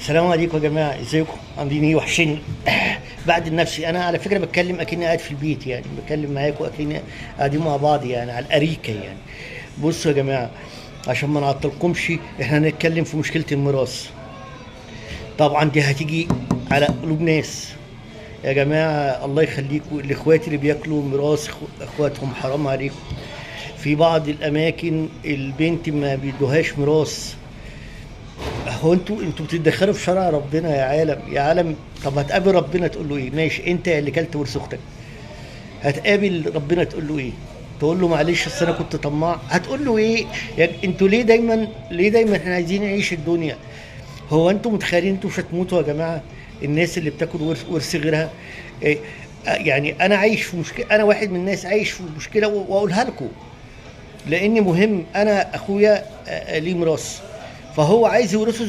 السلام عليكم يا جماعه، ازيكم؟ عاملين ايه؟ وحشين بعد النفسي. انا على فكرة بتكلم اكني قاعد في البيت، يعني بتكلم معاكم اكني قاعدين مع بعض يعني على الاريكه يعني. بصوا يا جماعه، عشان ما نعطلكمش، احنا هنتكلم في مشكلة الميراث. طبعا دي هتيجي على قلوب ناس يا جماعه. الله يخليكم الاخوات اللي بياكلوا ميراث اخواتهم، حرام عليكم. في بعض الاماكن البنت ما بيدوهاش ميراث. هو انتوا بتتدخلوا في شرع ربنا يا عالم يا عالم. طب هتقابل ربنا تقول له ايه؟ ماشي، انت اللي كلت ورث اختك، هتقابل ربنا تقول له ايه؟ تقول له معلش اصل انا كنت طماع؟ هتقول له ايه؟ يعني انتوا ليه دايما، ليه دايما احنا عايزين نعيش الدنيا؟ هو انتوا متخيلين انتوا مش هتموتوا يا جماعة؟ الناس اللي بتاكل ورث غيرها إيه؟ يعني انا عايش في مشكله، انا واحد من الناس عايش في مشكلة واقولها لكم لاني مهم. انا اخويا ليه ميراث، فهو عايز يورثه.